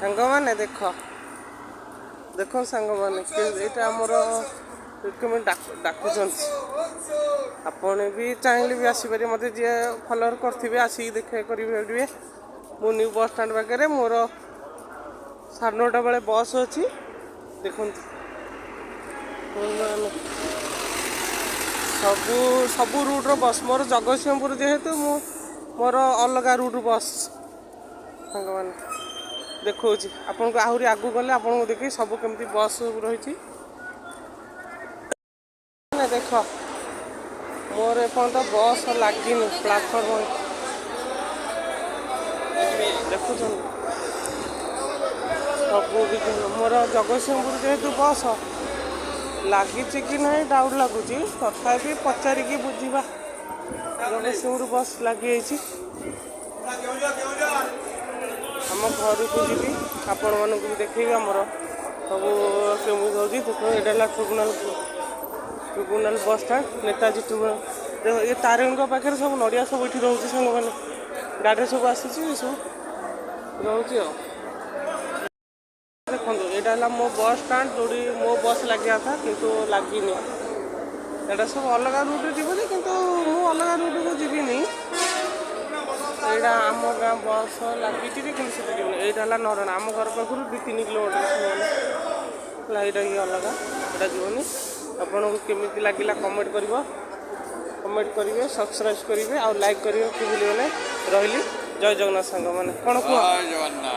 ସାଙ୍ଗମାନେ, ଦେଖ ଦେଖ ସାଙ୍ଗମାନେ, ଏଇଟା ଆମର କେମିତି ଡାକୁଛନ୍ତି। ଆପଣ ବି ଚାହିଁଲେ ବି ଆସିପାରିବେ। ମୋତେ ଯିଏ ଫଲୋଅର୍ କରିଥିବେ, ଆସିକି ଦେଖା କରିପାରିବେ। ମୁଁ ନ୍ୟୁ ବସ୍ ଷ୍ଟାଣ୍ଡ ପାଖରେ। ମୋର 9:30 ବେଳେ ବସ୍ ଅଛି। ଦେଖନ୍ତୁ ମାନେ, ସବୁ ସବୁ ରୁଟ୍ର ବସ୍। ମୋର ଜଗତସିଂହପୁର ଯେହେତୁ, ମୁଁ ମୋର ଅଲଗା ରୁଟ୍ ବସ୍। ସାଙ୍ଗମାନେ, ଦେଖାଉଛି ଆପଣଙ୍କୁ। ଆହୁରି ଆଗକୁ ଗଲେ ଆପଣଙ୍କୁ ଦେଖି ସବୁ କେମିତି ବସ୍ ସବୁ ରହିଛି। ଦେଖ, ମୋର ଏପର୍ଯ୍ୟନ୍ତ ବସ୍ ଲାଗିନି। ପ୍ଲାଟଫର୍ମ ଦେଖୁଛନ୍ତି ସବୁ ବିଭିନ୍ନ। ମୋର ଜଗତସିଂହପୁର ଯେହେତୁ, ବସ୍ ଲାଗିଛି କି ନାହିଁ ଡାଉଟ୍ ଲାଗୁଛି। ତଥାପି ପଚାରିକି ବୁଝିବା। ଜଗତସିଂହପୁର ବସ୍ ଲାଗିଯାଇଛି। ଆମ ଘରକୁ ଯିବି, ଆପଣମାନଙ୍କୁ ବି ଦେଖେଇବି ଆମର ସବୁ କେମିତି ହେଉଛି। ଦେଖ, ଏଇଟା ହେଲା tribunal bus stand, Netaji tribunal. ଦେଖ, ଏ ତାରିଣୀଙ୍କ ପାଖରେ ସବୁ ନଡ଼ିଆ ସବୁ ଏଠି ରହୁଛି। ସାଙ୍ଗମାନେ, ଗାଡ଼ିରେ ସବୁ ଆସୁଛି, ଏସବୁ ରହୁଛି। ଆଉ ଦେଖନ୍ତୁ, ଏଇଟା ହେଲା ମୋ ବସ୍ ଷ୍ଟାଣ୍ଡ, ଯେଉଁଠି ମୋ ବସ୍ ଲାଗିବା କଥା, କିନ୍ତୁ ଲାଗିନି। ଏଇଟା ସବୁ ଅଲଗା ରୁଟ୍ରେ ଯିବ ଯେ, କିନ୍ତୁ ମୁଁ ଅଲଗା ରୁଟ୍କୁ ଯିବିନି। ଏଇଟା ଆମ ଗାଁ ବସ୍ ଲାଗିଛି ଯେ, କିନ୍ତୁ ସେଠି ଯିବନି। ଏଇଟା ହେଲା ନରଣା, ଆମ ଘର ପାଖରୁ 2-3 କିଲୋମିଟର ସେମାନେ ହେଲା। ଏଇଟା ଇଏ ଅଲଗା, ଏଇଟା ଯିବନି। ଆପଣଙ୍କୁ କେମିତି ଲାଗିଲା କମେଣ୍ଟ କରିବ। କମେଣ୍ଟ କରିବେ, ସବସ୍କ୍ରାଇବ୍ କରିବେ ଆଉ ଲାଇକ୍ କରିବେ କି ଭୁଲିବେନି। ରହିଲି, ଜୟ ଜଗନ୍ନାଥ ସାଙ୍ଗମାନେ। କ'ଣ କୁହ? ଜୟ ଜଗନ୍ନାଥ।